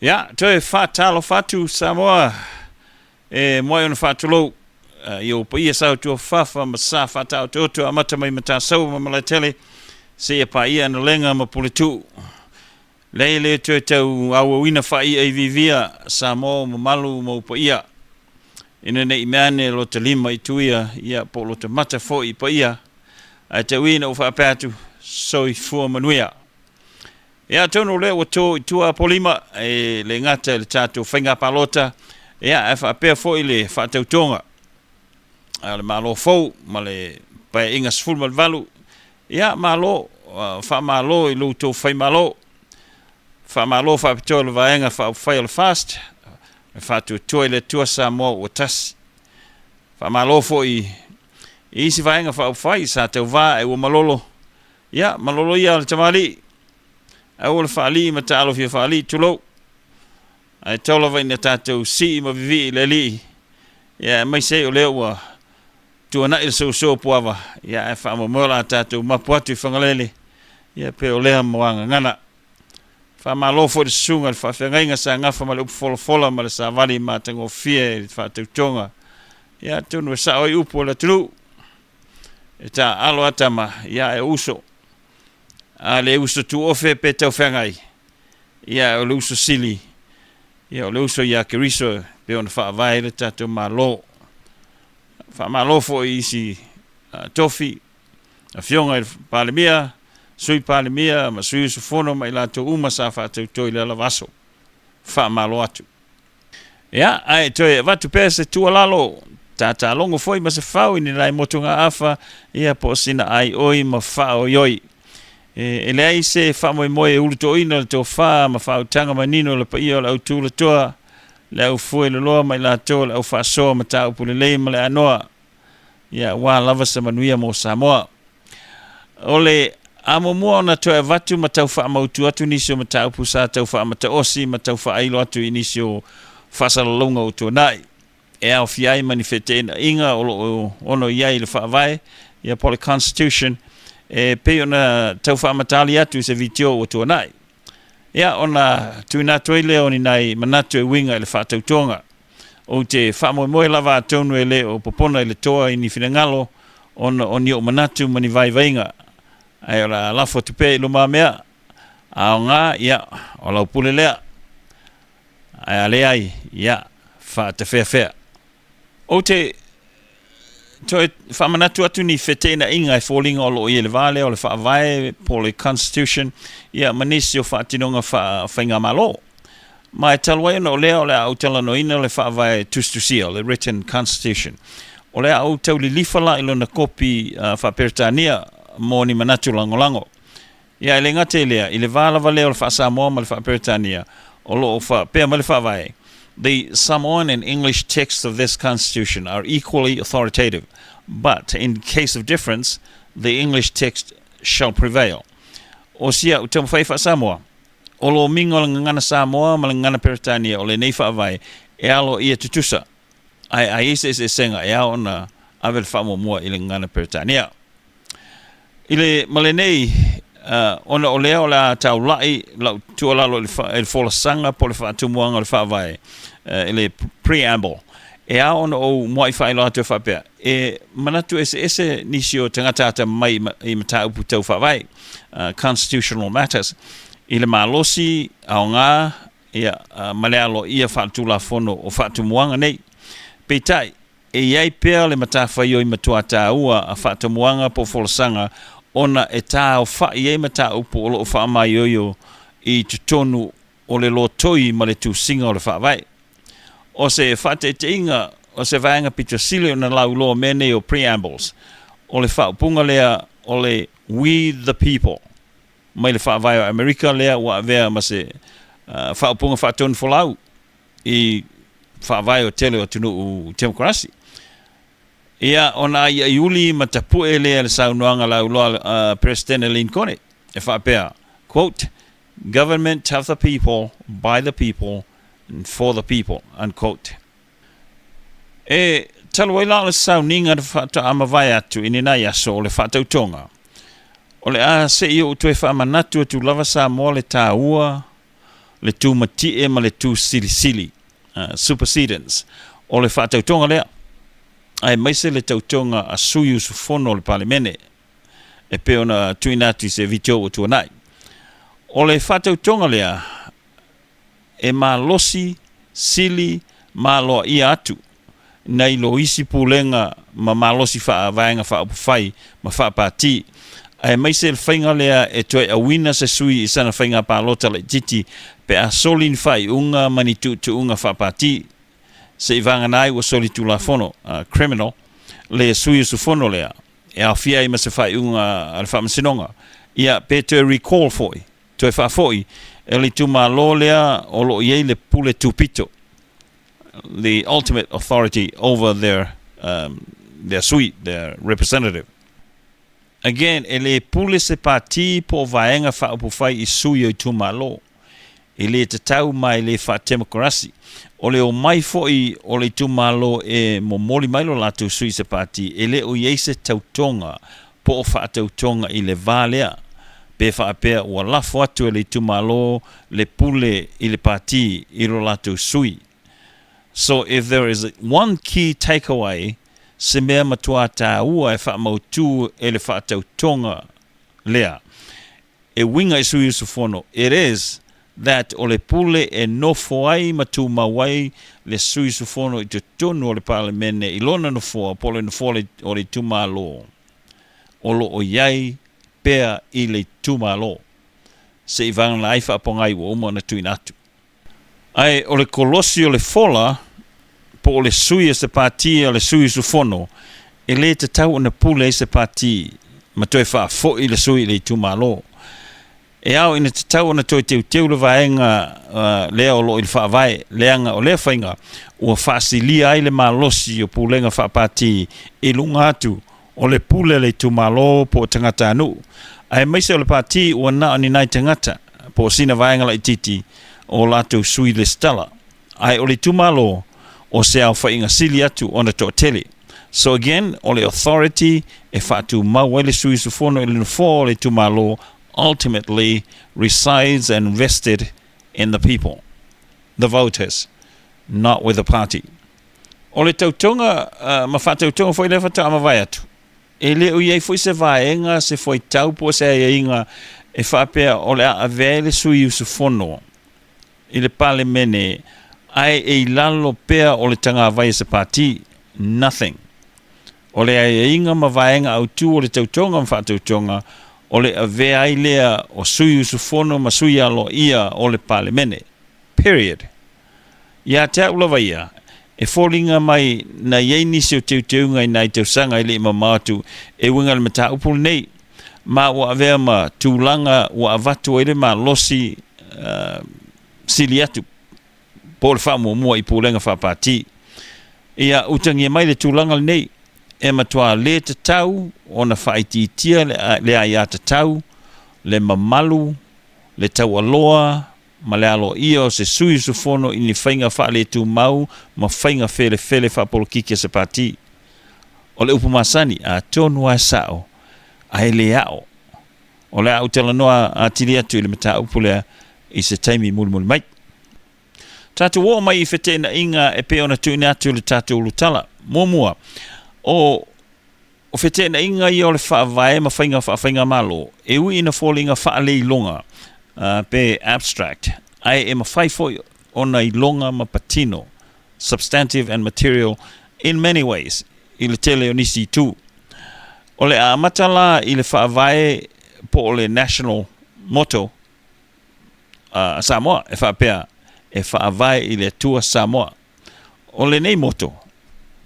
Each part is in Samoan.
Ia, toe faatalofa atu Samoa e muai ona faatulou i ou paia sautuafafafa ma sa faataotooto amata mai Matasaua ma Malaetele seia paia Analega ma Puletuu. Leai e le toe tau auauina faai'a-iviivia Samoa o mamalu ma ou paia ina ne i meaane lota lima i tuia ia po o lota mata foi i paia ae tau ina ou faapea atu soifua manuia. Ia atonu o lea ua to i tua Apolima e le gata i le tatou faiga palota ia ae faapea foi le faatautoga a le Malo fou ma le Paeaiga 18. Ia malo, faamalo i lo outou faimalo. Faamalo faapitoa i le Vaega Faaupufai o le FAST, le Faatuatua i le Atua Samoa ua Tasi. Faamalo foi i isi Vaega Faaupufai sa tauva ae ua malolo. Ia, malolo ia le tamalii. Aua le faalii ma taalofia faalii, tulou. Ae tau lava ina tatou sii ma vivii i le Alii, ia aemaise ai o lea ua tuanai le sousou puava, ia ae faamoemoe o le a tatou mapu atu i Fagalele, ia pei o lea muagagana. Faamalo foi i le susuga i le faafeagaiga sa gafa ma le upu folafola ma le savali matagofie i le faatautoga. Ia atonu e sao ai upu a le atunuu, e taaalo a tama, ia ae o uso. A le uso tuofe pe taufeagai, ia ae o le uso sili, ia o le uso ia Keriso e pei ona faavae ai le tatou Malo. Faamalo foi i isi tofi, Afioga i le Palemia, Sui Palemia ma sui usufono ma i latou uma sa faatauto i lea lava aso. Faamalo atu. Ia, ae toe avatu pea se tuualalo, tatalogo foi ma se fao i ni nai motugaafa, ia po o sina aioi ma faaoioi. E leai se faamoemoe e ulutoina le tofa ma faautaga manino i le paia o le au tulatoa, le au fueloloa ma i latou o le au faasoa mataupu lelei ma le anoa, ia aua lava se manuia mo Samoa. O le a muamua ona toe avatu ma tau faamautu atu nisi o mataupu sa tau faamataosi ma tau faailo atu i nisi o faasalalauga ua tuanai, e aofia ai ma ni feteenaiga o lo o ono i ai i le Faavae, ia po o le Constitution, e pei ona tau faamatali atu i se vitio ua tuanai. Ia, ona tuuina atu ai lea o ni nai manatu e uiga i le faatautoga. Ou te faamoemoe lava atonu e le o popona i le toa i ni finagalo ona o ni ou manatu ma ni vaivaiga, ae o le a lafo atu pea i lumamea. A aoga, ia, o lau pule lea. Ae a leai, ia, faatafeafea. Ou te toe faamanatu atu ni feteenaiga e foliga o lo o i ai i le va lea o le Faavae po o le Constitution, ia, ma nisi o faatinoga faa-faigamalo. Ma e talu ai ona o lea o le a ou talanoaina le Faavae tusitusia, le Written Constitution, o le a ou tau lilifa la i lona kopi faa-Peretania mo ni manatu lagolago. Ia, e le gata i lea, i le va lava lea o le faa-Samoa ma le faa-Peretania, o lo o faapea mai le Faavae, The Samoan and English texts of this Constitution are equally authoritative, but in case of difference, the English text shall prevail. O si a'u taumafai faa-Samoa, o lomiga o le gagana Samoa ma le gagana Peretania o lenei Faavae e alo ia tutusa, ae a i ai se eseesega e ao ona ave le faamuamua i le gagana Peretania. I le ma lenei, ona o lea o le a taula'i lau tuualalo i le folasaga po o le faatumuaga o le Faavae, i le Preamble, e ao ona ou mua'i faailoa atu e faapea, e manatu eseese nisi o tagata atamamai i mataupu tau Faavae, Constitutional matters, i le malosi, aoga, ia, ma le aloaia faaletulafono o faatumuaga nei. Peitai, E i ai pea le matafaioi matua taua a faatomuaga po o folasaga ona e taaofa'i ai mataupu o lo o faamaioio i totonu o le lotoi ma le tusiga o le Faavae. O se faataitaiga o se vaega pito sili ona lauiloa o mea nei o preambles, o le faaupuga lea o le We the people mai le Faavae o Amerika lea ua avea ma se faaupuga faatonufolau i faavae o tele o atunuu temokarasi. Ia, ona aiaiuli ma tapu'e lea i le saunoaga lauiloa a Peresetene Linkone e faapea, quote, Government of the people, by the people, and for the people, unquote. E talu ai la o le sauniga na faatoa mavae atu i lenei aso o le faatautoga, o le a se i ou toe faamanatu atu lava Samoa le taua le tumati'e ma le tusilisili, supersedence, o le faatautoga lea, aemaise le tautoga a sui usufono o le Palemene, e pei ona tuuina atu i se video ua tuanai. O le faatautoga lea e malosi, sili ma aloaia atu nai lo isi pulega ma malosi faa-Vaega Faaupufai ma faa-Pati, aemaise le faiga lea e toe auina se sui i sana faiga palota laitiiti pe a soli ni faaiuga ma ni tuutuuga faa-Pati, seivagana ai ua soli tulafono, criminal, le sui usufono lea e aofia ai ma se faaiuga a le Faamasinoga, ia pe toe recall foi, toe faafoi, e le itumalo lea o lo o i ai le pule tupito, the ultimate authority over their their sui, their representative. Again, e le pule se pati po o vaega faaupufai i sui o itumalo. E le tatau ma e le faatemokarasi. O le omai foi o le itumalo e momoli mai lo latou sui i se pati, e le o i ai se tautoga po o faatautoga i le va lea, pe faapea ua lafo atu e le itumalo le pule i le pati i lo latou sui. So if there is one key takeaway, se mea matua tāua e faamautu e le faatautoga lea e uiga i sui usufono, it is that o le pule e nofo ai ma tumau ai le sui usufono i totonu o le Palemene i lona nofoa po o le nofoa o le itumalo o lo o i ai pea i le itumalo, seivagana ai faapogai ua uma ona tuuina atu. Ae o le kolosi o le fola po o le sui o se pati a le sui usufono, e le tatau ona pule ai se pati ma toe faafoi le sui i le itumalo. E ao ina tatau ona toe teuteu le vaega lea o lo o i le Faavae, leaga o lea faiga ua faasilia ai le malosi o pulega faapati i luga atu o le pule a le itumalo po o tagatanuu, aemaise o le pati ua na o ni nai tagata po o sina vaega laitiiti o latou sui lesitala, ae o le itumalo o se aofaiga sili atu ona toatele. So again, o le authority e faatumau ai le sui usufono i le nofoa o le itumalo ultimately resides and vested in the people, the voters, not with the party. O le tautoga ma faatautoga foi lea faatoa mavae atu, e le o i ai foi se vaega, se fuaitau po o se aiaiga e faapea o le a avea ai le sui usufono i le Palemene ae e i lalo pea o le tagavai a se pati. Nothing. O le aiaiga ma vaega autu o le tautoga ma faatautoga o le avea ai lea o sui usufono ma sui aloaia o le Palemene. Period. Ia te au lava ia, e foliga mai na i ai nisi o teuteuga i nai tausaga e le i mamao atu e uiga i le mataupu lenei, ma ua avea ma tulaga ua avatu ai le malosi sili atu po o le faamuamua i pulega faapati. Ia utagia mai le tulaga lenei, e matua le tatau ona faaitiitia le aiatatau, le mamalu, le taualoa ma le aloaia o se sui usufono i ni faiga faaletumau ma faiga felefele faapolokiki a se pati. O le upu masani, atonu lava e sao, ae le ao. O le a ou talanoa atili atu i le mataupu lea i se taimi mulimuli mai. Tatou oo mai i feteenaiga e pei ona tuuina atu i le tatou ulutala. Muamua, o O feteenaiga ia o le Faavae ma faiga faafaigamalo, e ui ina foliga faaleiloga, pe abstract, ae e mafai foi ona iloga ma patino, substantive and material in many ways, i le tele o nisi itu. O le a amata la i le Faavae po o le National Motto a Samoa e faapea, E faavae i le Atua Samoa. O lenei motto,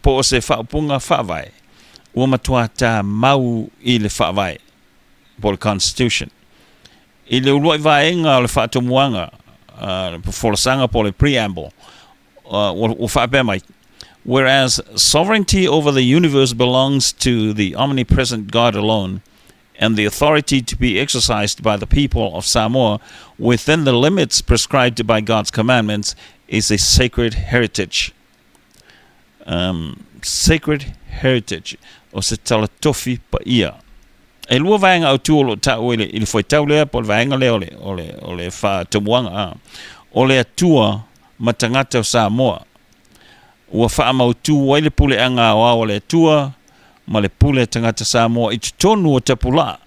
po o se faaupuga faavae, ua matua tamau i le Faavae, po o le Constitution. I le uluai vaega o le faatomuaga, le folasaga po o le preamble, ua faapea mai, Whereas sovereignty over the universe belongs to the omnipresent God alone, and the authority to be exercised by the people of Samoa within the limits prescribed by God's commandments is a sacred heritage. Sacred heritage, o se talatofi paia. E lua vaega autu o lo o taua i le fuaitau lea po o le vaega lea o le faatomuaga. o le Atua ma tagata o Samoa. Ua faamautū ai le puleaga aoao a le Atua ma le pule a tagata Samoa i totonu o tapulaa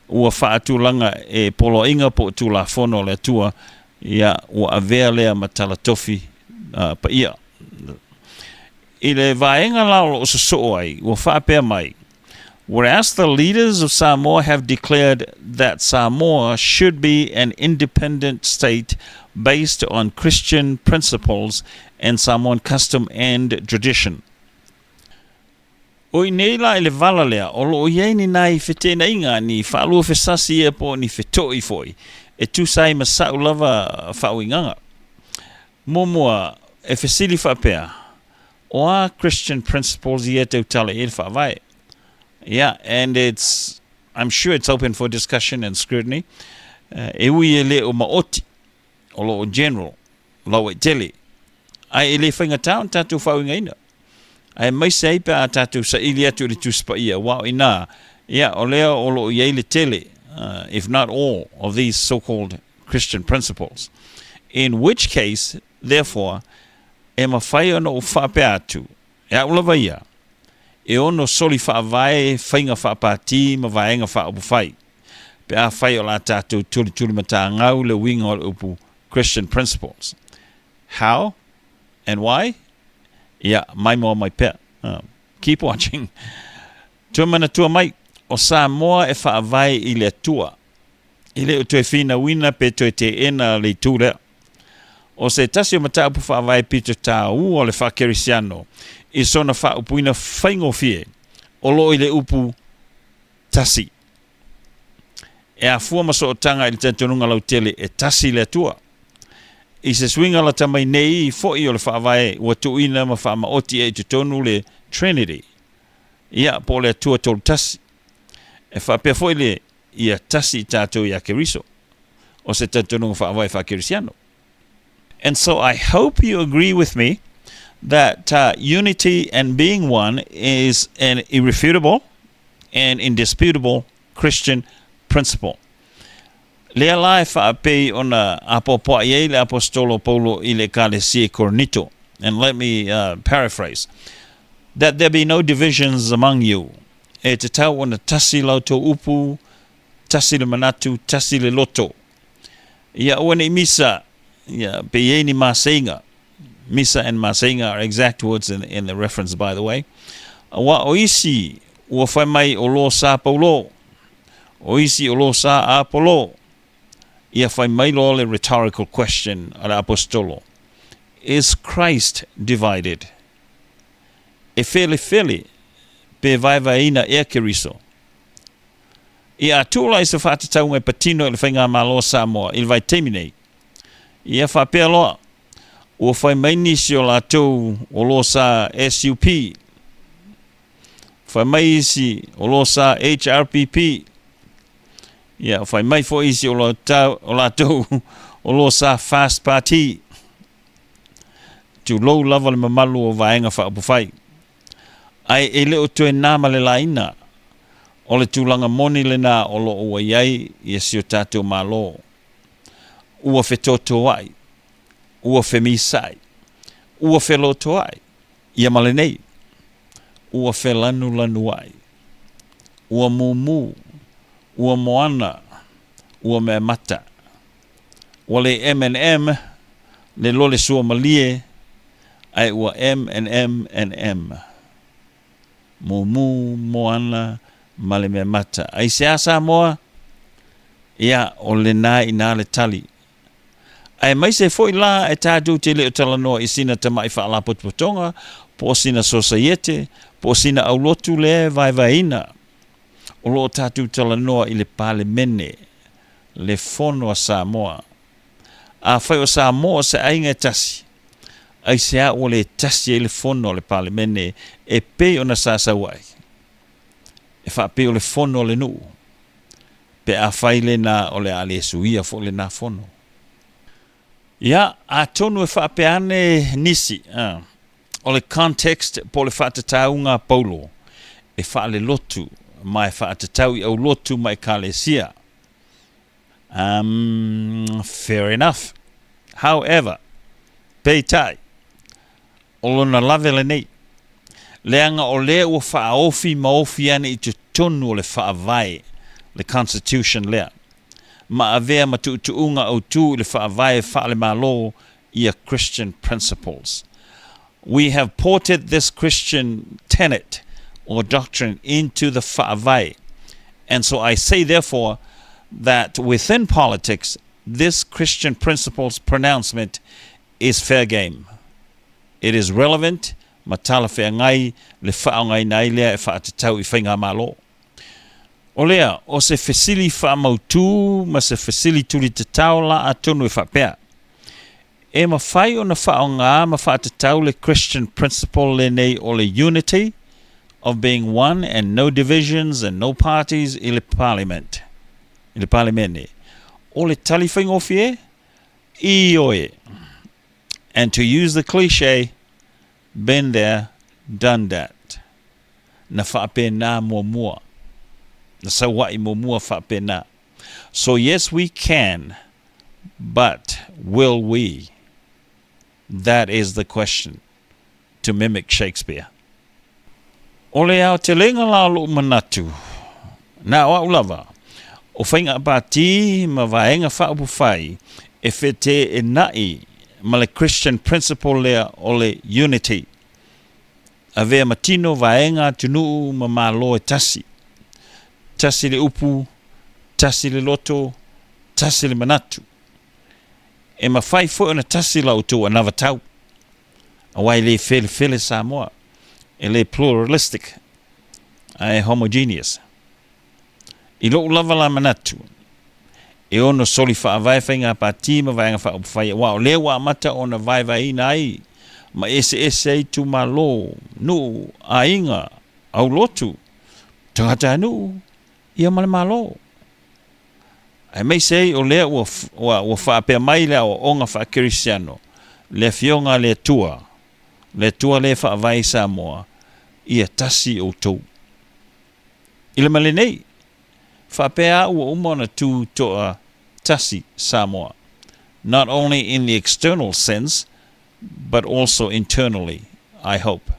ua faatulaga e poloaiga po o Tulafono a le Atua, ia, ua avea lea ma tala tofi paia. I le vaega la o lo o sosoo ai, ua faapea mai, Whereas the leaders of Samoa have declared that Samoa should be an independent state based on Christian principles and Samoan custom and tradition. O i nei la i le vala lea, o lo o i ai ni nai feteenaiga, ni faaluafesasi ia po o ni fetoʻi foi, e tusa ai ma sa'u lava faauigaga. Muamua, e fesili faapea, O a Christian principles ia e tautala i ai le Faavae? Yeah, and it's, I'm sure it's open for discussion and scrutiny. E ui e le o maoti, o lo o general, lauaitele, ae e le faigata ona tatou faauigaina. Aemaise ai pe a tatou saili atu i le Tusi Paia, aua o i ina, ia, o lea o lo o i ai le tele, if not all, of these so-called Christian principles. In which case, therefore, e mafai ona ou faapea atu, e au lava ia, e ono soli faavae faiga faapatī ma vaega faaupufai, pe afai o la tatou tulitulimatagau le uiga o le upu Christian principles. How and why? Ia, maimoa mai pea. Keep watching. Toe manatua mai, o Samoa e faavae i le Atua. E le o toe finauina pe toe teena le itu lea. O se tasi o mataupu faavae pito tāua o le faakerisiano i sona faaupuina faigofie, o lo o i le upu tasi. E afua ma sootaga i le talitonuga lautele e tasi le Atua. I se suiga lata mai nei foi o le Faavae ua tuuina ma faamaoti ai i totonu le Trinity, ia, po o le Atua Tolutasi. E faapea foi le ia tasi i tatou iā Keriso, o se talitonuga faavae faakerisiano. And so I hope you agree with me that unity and being one is an irrefutable and indisputable Christian principle. Lea la e faapei ona apoapoaʻi ai le Aposetolo o Paulo i le Ekalesia i Korinito. And let me paraphrase, That there be no divisions among you. E tatau ona tasi la outou upu, tasi le manatu, tasi le loto. Ia aua ne i misa, ia, pe i ai ni maseiga. Misa and maseiga are exact words in, in the reference, by the way. Aua o isi ua fai mai o lo sa Paulo, o isi o lo sa Apolo. Ia fai mai loa le rhetorical question a le Aposetolo, Is Christ divided? E felefele pe vaevaeina ea Keriso? Ia atu la i se faatatauga e patino i le Faigamalo a Samoa i le vaitaimi nei. Ia faapea loa, ua fai mai nisi o latou o lo sa SUP, fai mai isi o lo sa HRPP, ia fai mai foi isi o latou o lo sa Fast Party. Tulou lava le mamalu o Vaega Faaupufai. Ae e le o toe na ma le laina, o le tulaga moni lena o lo o ua i ai ia si o tatou Malo. Ua fetotoaʻi, ua femisaʻi, ua felotoaʻi, ia ma lenei, ua felanulanuaʻi, ua mumu, ua moana, ua meamata. Ua le M and M le lole suamalie, ae ua M and M and M. Mumu, moana ma le meamata. Aisea Samoa? Ia, o lena inā le tali. Aemaise foi la e tatou te le o talanoa i sina tamaʻi faalapotopotoga, po o sina sosaiete, po o sina aulotu lea e vaevaeina. O lo o tatou talanoa i le Palemene, le Fono a Samoa. Afai o Samoa o se aiga e tasi, aisea ua le tasi ai le Fono a le Palemene e pei ona sa sau ai? E faapei o le fono a le nuu, pe afai lena o le a le suia foi lena fono. Ia, atonu e faapea ane nisi, o le context po o le faatatauga a Paulo e faalelotu ma e faatatau i aulotu ma Ekalesia. Umm, fair enough. However, peitai, o lona lave lenei, leaga o lea ua faaofi ma ofi ane i totonu o le Faavae, le Constitution lea, ma avea ma tuutuuga autu i le Faavae faale-Malo ia Christian principles. We have ported this Christian tenet or doctrine into the Faavae. And so I say therefore that within politics, this Christian principles pronouncement is fair game. It is relevant ma talafeagai le faaaogaina ai lea e faatatau i faigamalo. O lea, o se fesili faamautū ma se fesili tulitatao la atonu e faapea, E mafai ona faaaoga ma faatatau le Christian principle lenei o le unity of being one and no divisions and no parties i le Parliament, i le Palemene? O le tali faigofie, Ioe! And to use the cliche, been there, done that. Na faapena muamua. Na saua'i muamua faapena. So yes we can, but will we? That is the question, to mimic Shakespeare. O le aotelega la o lo'u manatu, na o a'u lava, o faiga pātī ma vaega faaupufai e feteena'i ma le Christian principle lea o le unity, avea ma tino vaega atunuu ma Malo e tasi. Tasi le upu, tasi le loto, tasi le manatu. E mafai foi ona tasi la outou anavatau, aua e le felefele Samoa, e le pluralistic, ae homogeneous. I lo'u lava la manatu, e ono soli faavae faiga pātī ma vaega faaupufai aua o lea ua amata ona vaevaeina ai ma eseese ai itumalo, nuu, aiga, aulotu, tagatanuu, ia ma le Malo. Aemaise ai o lea ua, ua, ua faapea mai le aoaoga faakerisiano, le Afioga a le Atua, le Atua lea e faavae i Samoa, ia tasi outou. I le male nei, faapea a ua uma ona tu toa tasi Samoa, not only in the external sense, but also internally, I hope.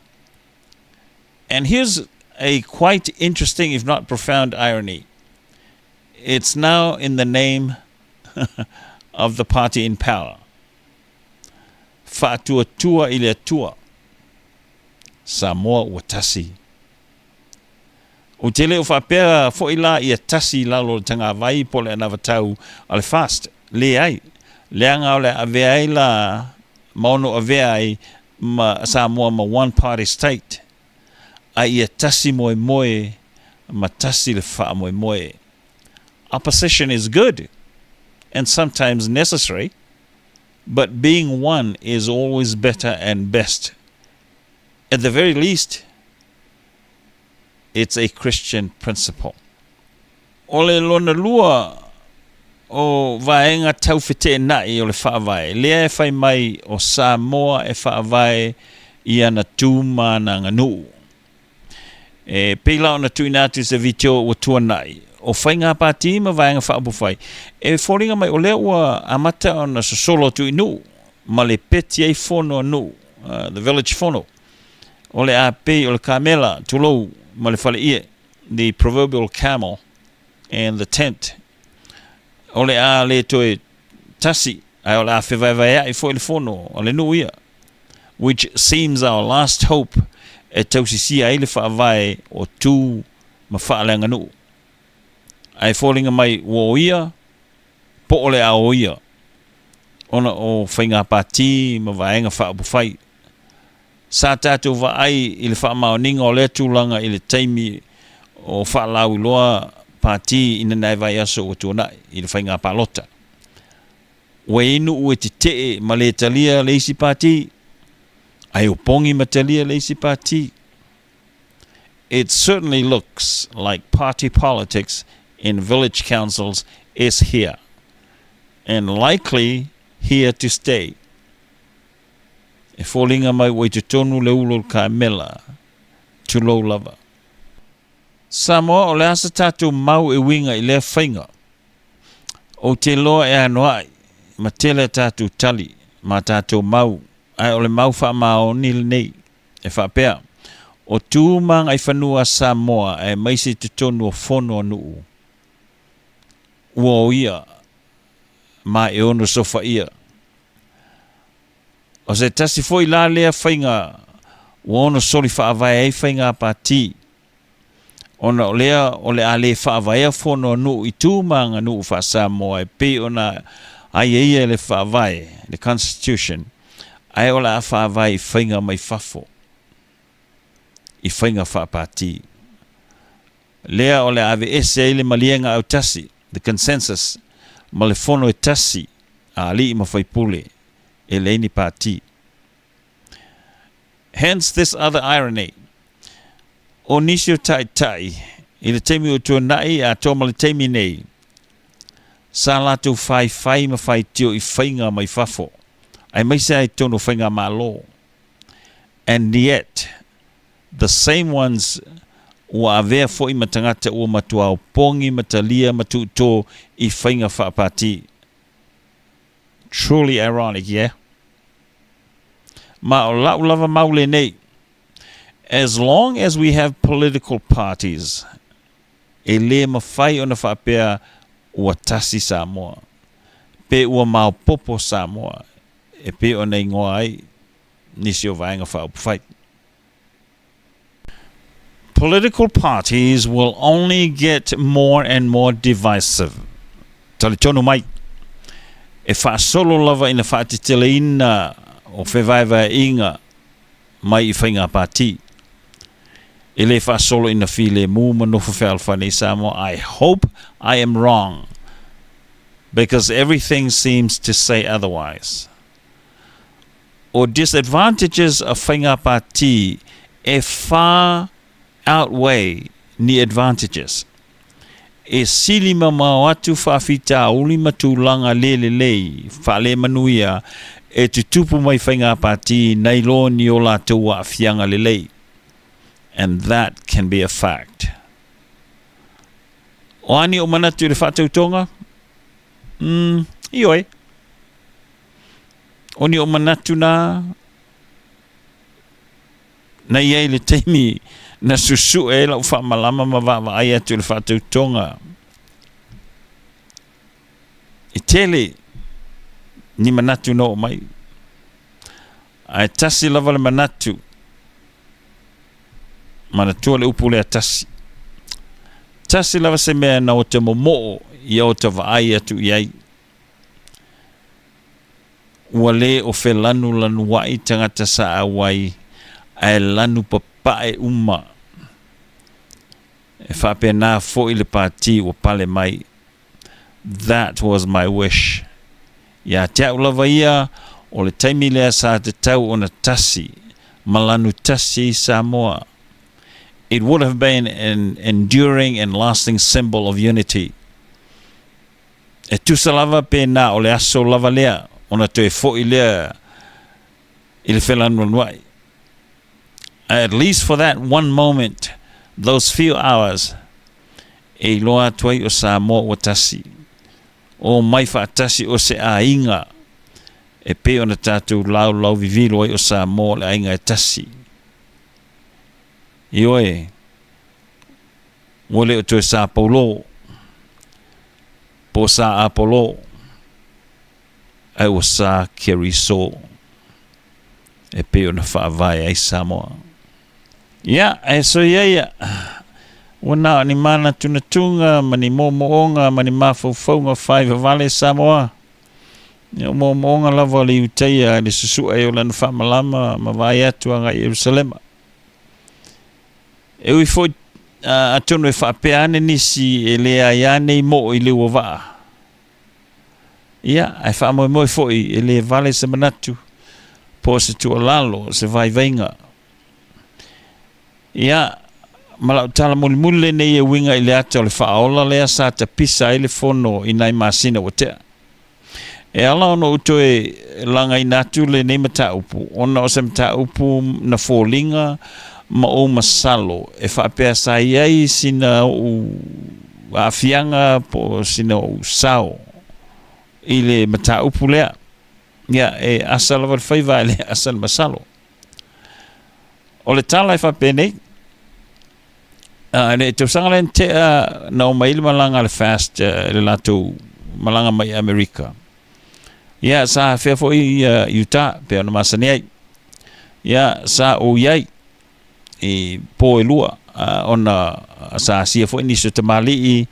And here's a quite interesting, if not profound, irony. It's now in the name of the party in power. Faatuatua i le Atua. Samoa ua tasi. Ou te le o faapea foi la ia tasi i lalo o le tagavai po o le anavatau a le FAST. Leai. Leaga o le a avea ai la ma ono avea ai ma Samoa ma one party state. A ia tasi moemoe ma tasi le faamoemoe. Opposition is good and sometimes necessary, but being one is always better and best. At the very least, it's a Christian principle. O le lona lua o vaega tau feteena'i o le Faavae, lea e fai mai o Samoa e faavae i ana tu ma ana aganuu. E pei la ona tuuina atu i se vitio ua tuanai, o faiga pātī ma vaega faaupufai, e foliga mai o lea ua amata ona sosolo atu i nuu ma le peti ai fono a nuu, the village fono, o le a pei o le kamela, tulou, ma le faleie, the proverbial camel and the tent. O le a le toe tasi, ae o le a fevaevaea'i foi le fono a le nuu ia, which seems our last hope e tausisia ai le faavae o tu ma faaleaganuu. Ae foliga mai ua o ia, po o le a o ia, ona o faiga pātī ma vaega faaupufai. Sa tatou vaai i le faamaoniga o lea tulaga i le taimi o faalauiloa pātī i nanae vaiaso ua tuanai i le faiga palota. Ua i ai nuu e tetee ma le talia le isi pātī, ae opogi ma talia le isi pātī. It certainly looks like party politics in village councils is here, and likely here to stay. E foliga mai ua i totonu le ulu o le kamela, tulou lava. Samoa, o le a sa tatou mau e uiga i lea faiga? Ou te iloa e anoa'i, ma tele a tatou tali ma a tatou mau, ae o le mau faamaoni lenei e faapea, o tu ma agaifanua a Samoa aemaise i totonu o fono a nuu, ua oia ma e ono sofaia. O se tasi foi la lea faiga ua ono soli faavae ai faiga pati, ona o lea o le a le faavaea fono a nuu i tu ma aganuu faa-Samoa e pei ona aiaia e le Faavae, le Constitution, ae o le a faavae i faiga mai fafo, i faiga faapati. Lea o le a aveese ai le maliega autasi, the consensus, ma le fono e tasi a alii ma faipule, e leai ni pati. Hence this other irony, o nisi o taitai i le taimi ua tuanai atoa ma le taimi nei, sa latou faifai ma faitio i faiga mai fafo, aemaise lava i totonu o faigamalo. And yet, the same ones ua avea foi ma tagata ua matua opogi ma talia ma tuutō i faiga faapati. Truly ironic, yeah? Ma o la'u lava mau lenei, as long as we have political parties, e lē mafai ona faapea ua tasi Samoa, pe ua maopopo Samoa, e pei ona igoa ai nisi o Vaega Faaupufai. Political parties will only get more and more divisive. Talitonu mai, e faasolo lava ina faateteleina o fevaevaeaiga mai i faiga pati. E le faasolo ina filemu ma nofo fealofani i Samoa. I hope I am wrong because everything seems to say otherwise. O disadvantages a faiga pati e far outweigh ni advantages. E sili mamao atu faafitauli ma tulaga le lelei, faalemanuia, e tutupu mai faiga pati nai lo ni o latou aafiaga lelei. And that can be a fact. O a ni ou manatu i le faatautoga? Umm, ioe. O ni ou manatu na, na i ai le taimi na susue ai lau faamalama ma vaavaai atu i le faatautoga. E tele ni manatu na oo mai, ae tasi lava le manatu, manatua le upu lea tasi. Tasi lava se mea na o te momoo ia o ta vaai atu i ai. Ua lē o felanulanuaʻi tagata sa auai ae lanu papaʻe uma. E faapena foi le pati ua pale mai. That was my wish. Iā te a'u lava ia, o le taimi lea sa tatau ona tasi ma lanu tasi ai Samoa. It would have been an enduring and lasting symbol of unity. E tusa lava pe na o le aso lava lea ona toe foʻi lea i le felanuanuaʻi. At least for that one moment, those few hours, e iloa atu ai o Samoa ua tasi. O mai faatasi o se aiga e pei ona tatou laulau vivilo ai o Samoa o le aiga e tasi. Ioe, Ua le o toe Sa Paulo, po o Sa Apolo, ae ua Sa Keriso, e pei ona faavae ai Samoa. Ia, e soia ia, ua na o ni manatunatuga ma ni moomooga ma ni mafaufauga faivavale Samoa. Ia, o moomooga lava o le Iutaia i le susu'e ai o lana faamalama ma vaai atu agai i Ierusalema. E ui foi atonu e faapea ane nisi e le aia nei moo i le ua vaa. Ia, ae faamoemoe foi e le vale se manatu po o se tuualalo, se vaivaiga. Ia, ma lau tala mulimuli lenei e uiga i le ata o le faaola lea sa tapisa ai le fono i nai masina ua tea. E ala ona ou toe lagaina atu lenei mataupu, ona o se mataupu na foliga ma ou masalo e faapea sa i ai sina ou aafiaga po o sina ou sao i le mataupu lea. Ia, e asa lava le faiva ae le asa le masalo. O le tala e faapenei, i le tausaga lea na tea na omai ai le malaga a le FAST i le latou malaga mai i Amerika. Ia, sa afea foi Utah pei ona masani ai. Ia, sa ou i ai i po e lua ona sa asia foi nisi o tamalii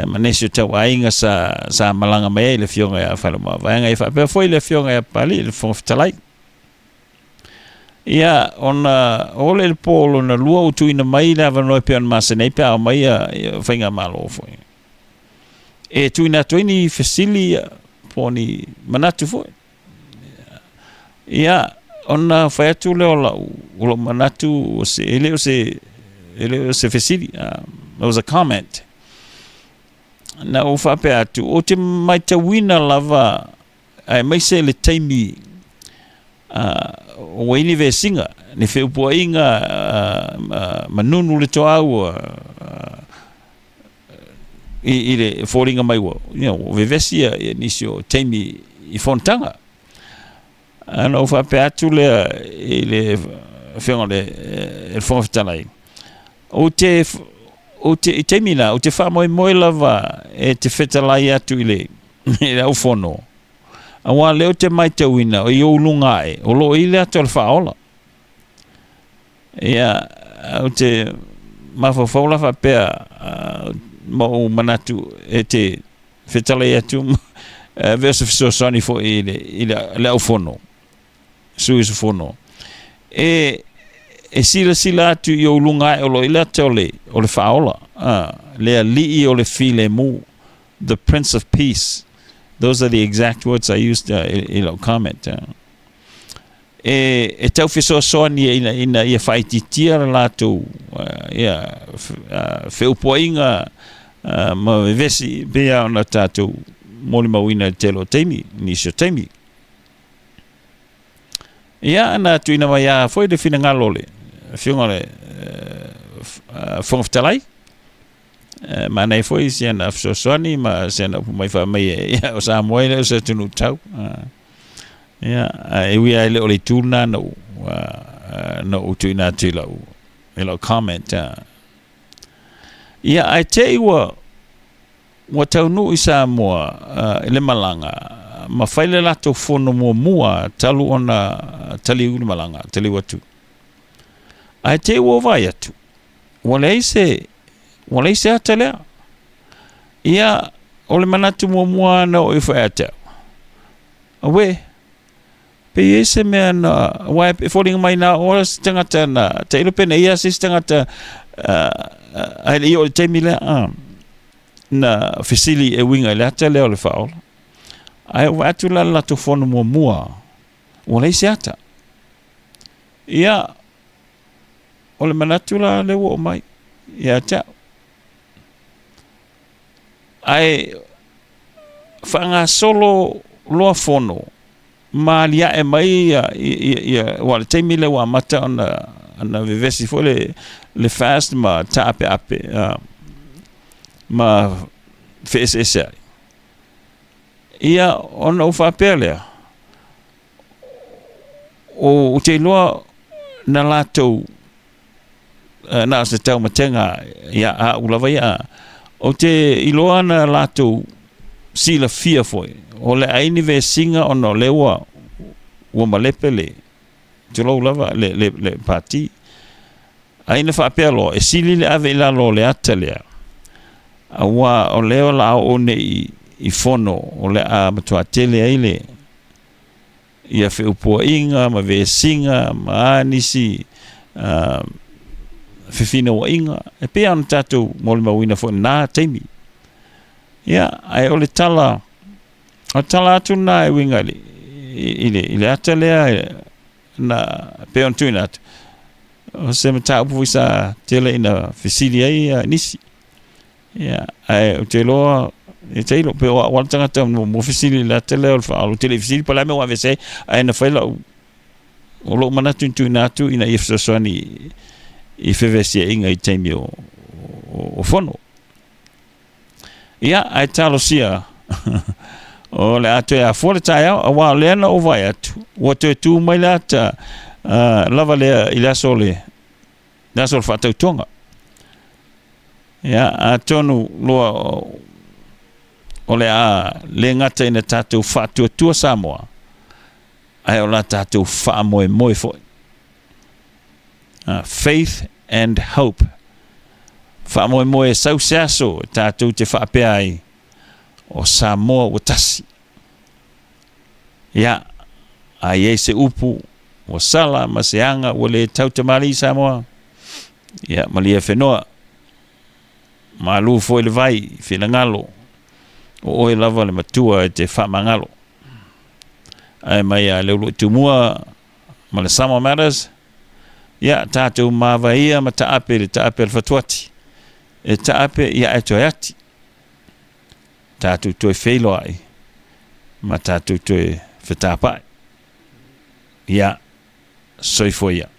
ma nisi o tauaiga sa, sa malaga mai ai le afioga ia Faleomavaega ia faapea foi le afioga ia Papalii le Fofoga Fetalai. Ia, ona oo lea i le po lona lua ua tuuina mai le avanoa e pei ona masani ai pe a omai ia, ia faigamalo foi. E tuuina atu ai ni fesili po o ni manatu foi. Ia, ona fai atu lea o lau, o lou manatu, o se, e le o se, e le o se fesili, it was a comment. Na ou faapea atu, ou te matauina lava, aemaise le taimi ua i ai ni vesiga, ni feupuaiga, manunu le toau, i, i le foliga mai ua, you know, ua vevesi ia, ia nisi o taimi i fonotaga. Ae ona ou faapea atu lea i le Afioga i le, le Fofoga Fetalai, ou te, ou te, i taimi la, ou te faamoemoe lava e te fetalai atu i le, i le aufono, aua lea ou te matauina i ou luga ae, o lo o i le ata o le faaola. Ia, ou te mafaufau la faapea, ma ou manatu e te fetalai atu, avea o se fesoasoani foi i le, i le, le aufono, sui usufono, e, e silasila atu i ou luga ae o lo o i le ata o le, o le faaola, le alii o le filemu, the Prince of Peace. Those are the exact words I used i, i lau comment. E, e tau fesoasoani ina, ina ia faaitiitia le latou ia, feupuaiga ma vevesi pei lava ona tatou molimauina i le tele o taimi, nisi o taimi. Ia, na tuuina mai lava foi le finagalo o le Afioga i le Fofoga Fetalai, manaia foi si ana fesoasoani ma si ana upu mai fai mai ia o Samoa e le o se atunuu tau. Ia, ae ui lava e le o le itu lena na ou, na ou tuuina atu i lau, i lau comment. Ia, ae te i ua, ua taunuu i Samoa i le malaga, ma fai le latou fono muamua talu ona taliu le malaga, taliu atu. Ae te i ua vaai atu, ua leai se, ua leai se ata lea. Ia, o le manatu muamua na oo ifo ia te au, Auē, pe i ai se mea na, aua e foliga mai na oo se tagata na, tailo pe na ia se isi tagata, ae le i oo i le taimi lea, na fesili e uiga i le ata lea o le faaola. Ae ou vaai atu la i le latou fono muamua, ua leai se ata. Ia, o le manatu la lea ua oo mai ia te au. Ae faagasolo loa fono ma aliae mai ia, ia, ia aua o le taimi lea ua amata ona, ona vevesi foi le, le FAST ma taapeape ma feeseeseai. Ia, ona ou faapea lea, ou te iloa na latou na o se taumatega ia au lava ia, ou te iloa na latou silafia foi, o le a i ai ni vesiga ona o lea ua, ua malepe le, tulou lava, le, le, le pati. Ae ina faapea loa, e sili le ave i lalo o le ata lea, aua o lea o le a oo nei i fono o le a matua tele ai le, ia feupuaiga ma vesiga ma a nisi fefinauaiga, e pei lava ona tatou molimauina foi i lena taimi. Ia, ae o le tala, o le tala atu lena e uiga i le, i le, i le ata lea na pei ona tuuina atu, o se mataupu foi sa tele ina fesili ai nisi. Ia, ae ou te iloa, e tailo, pe o au lava le tagata muamua fesili i le ata lea o le faaola. Ou te le i fesili po o le a le mea ua aveese ai, ae na fai lau, o lou manatu na tuuina atu ina ia fesoasoani i fevesiaiga i taimi o, o, o fono. Ia, ae talosia, O le a toe afua le taeao, auā o lea na ou vaai atu, ua toe tu mai le ata lava lea i le aso o le, le aso o le faatautoga. Ia, atonu loa o le a le gata ina tatou faatuatua Samoa, ae o la tatou faamoemoe foi. Faith and hope. Faamoemoe e sau se aso e tatou te faapea ai, o Samoa ua tasi. Ia, a i ai se upu ua sala ma se aga ua le tautamalii Samoa, ia, malie fenoa, malu foi le vai i finagalo, o oe lava le matua e te faamagalo. Ae mai a Leuluai Tumua ma le Samoa Matters, ia, tatou mavae ia ma taape i le taape a le fatuati. E taape ia ae toe ati. Tatou toe feiloai ma tatou toe fetapa'i. Ia, soifua ia.